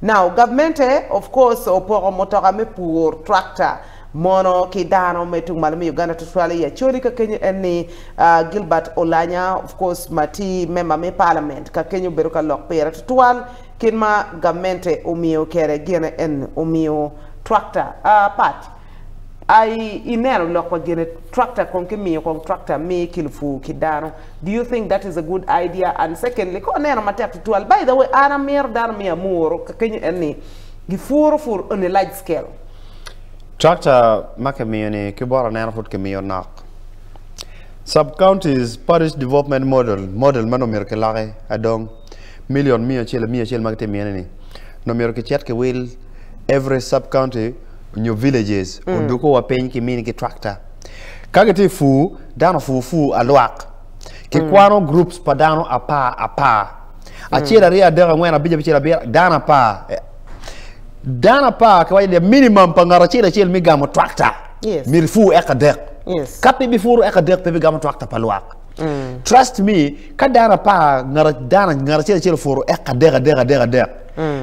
Now gavmente of course opoko mutoka me pur, tractor, mono ki dano me tung malo me Uganda tutwal i Acholi ka kenyo en ni Gilbert Olanya of course ma tye member me parliament ka kenyo obedo ka lok pire tutwal kit ma gavmente omiyo kede gine en omiyo tractor Pat I ineno lok pa gine tractor kong ki miyo kong tractor me kilo pur ki dano do you think that is a good idea and secondly ka waneno matek tutwal by the way an amito dano me amuru ka kenyo en ni gi puro pur on a large scale. Tractor ma ki miyo ni ki bot aneno pud ki miyo nok. Sub counties parish development model, model ma nongo myero ki loki adong million miya acel miya acel ma ki tye miyone ni nongo myero ki cet ki wil every sub county nyo villages odwogo wa piny ki mini ki tractor. Ka gitye i pur, dano opur pur alwak. Kikwano groups pa dano apar apar. Acel, aryo, adek, angwen, abic, abicel, abiro, dano apar. Dano apar kiwaco ni minimum pa ngat acel acel me gamo tractor Yes. myero ipur eka adek. Yes. Ka pe ibipuro eka adek pe ibigamo tractor pa lwak. Trust me, ka dano apar ngat dano ngat acel acel opuro eka adek adek adek adek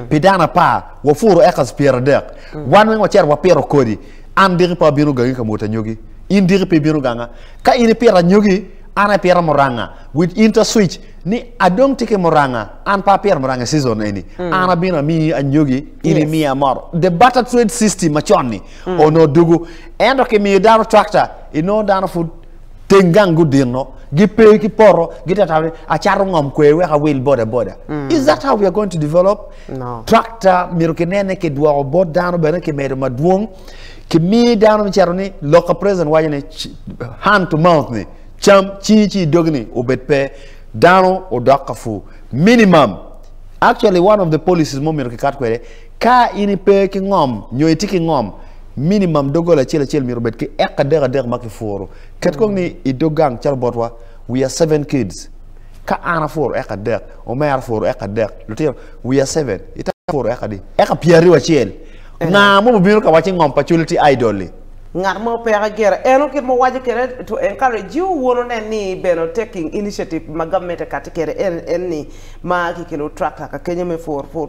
pi dano apar wapuro acres pyeradek wan weng wacito wapito kodi an diki pe abino gangi ka mwoto anyogi in diki pe ibino ganga ka in ipito anyogi an apito muranga with inter switch ni adong tye ki muranga an pe apito muranga i season eni an abino amiyi anyogi in imiya moro the barter trade system macon ni onongo dugu ento kimiyo dano tractor inongo dano pud Teng gang gudino, gipe ki poto, gitye ka tamo ni acato ngom kwer wek awil boda boda. Is that how we are going to develop? No. Tractor myero kinen ni kidwoko bot dano bene kimedo madwong, kimi dano me cito ni lok ka president waco ni hand to mouth ni cam cingi ci idogi ni obed pe dano odok ka pur. Minimum actually one of the policies mo myero kikat kwede ka in ipe ki ngom nyo itye ki ngom Minimum doggola acel acel myero obed ki eka adek adek ma kipuro. Ket kong ni i dog gang calo botwa, we are seven kids. Ka an apuro eka adek, omera opuro eka adek, lutino, we are seven. Itamo puro eka adi? Eka pyeraryo acel. Nga mo obino ka wacci ngom pa Acholi tye idle-li? Ngat mo peke gire. Eno kit ma owaco kwede to encourage you wun wunen ni bene taking initiative ma gavment kati kwede en ni ma kikelo tractor ka kenyo me puro pur.